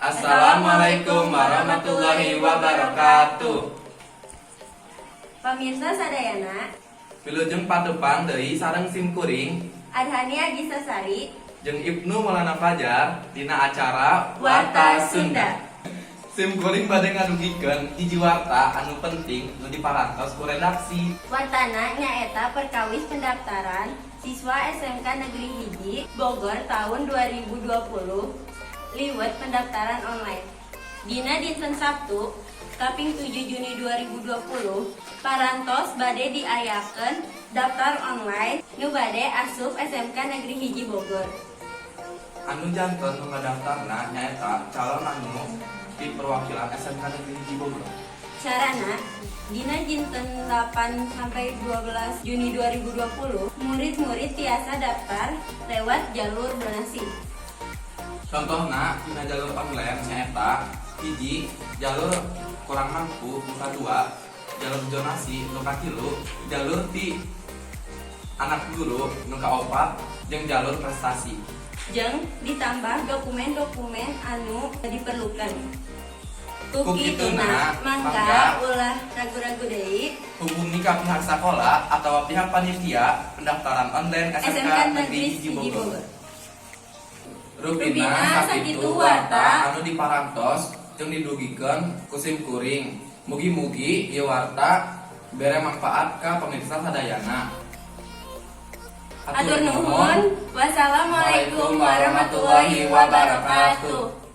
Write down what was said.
Assalamualaikum warahmatullahi wabarakatuh. Pamirsa sadayana, Wilujeng patepang deui sareng sim kuring Adhani Agisasari jeung Ibnu Maulana Fajar dina acara Warta Sunda. Sim kuring bade ngadugikeun hiji warta anu penting nu diparantos ku redaksi. Wartana nyaeta perkawis pendaftaran siswa SMK Negeri 1 Bogor tahun 2020 liwet pendaftaran online. Dina dinten Sabtu, kaping 7 Juni 2020, parantos bade diayakeun daftar online nu bade asup SMK Negeri 1 Bogor. Anu janten nu ngadaftarna nyaeta calon anu di perwakilan SMK Negeri 1 Bogor. Carana, dina dinten 8 sampai 12 Juni 2020, murid-murid tiasa daftar lewat jalur donasi. Contohna dina jalur online nyaeta hiji, jalur kurang mampu nu kadua, jalur zonasi nu katilu, jalur ti anak guru nu kaopat, jeung jalur prestasi. Jeung ditambah dokumen-dokumen anu diperlukan. Ku kituna, mangga mangga ulah ragu-ragu deui. Hubungi ka pihak sekolah atau pihak panitia pendaftaran online SMK, SMK Negeri Negeri 1 1 Bogor. Bogor. Rupina Rupina sakitu sakitu warta warta anu diparantos jeung didugikeun ku sim kuring. Mugi-mugi ieu warta bere manfaat ka pemirsa sadayana. Hatur nuhun. Wassalamualaikum warahmatullahi wabarakatuh.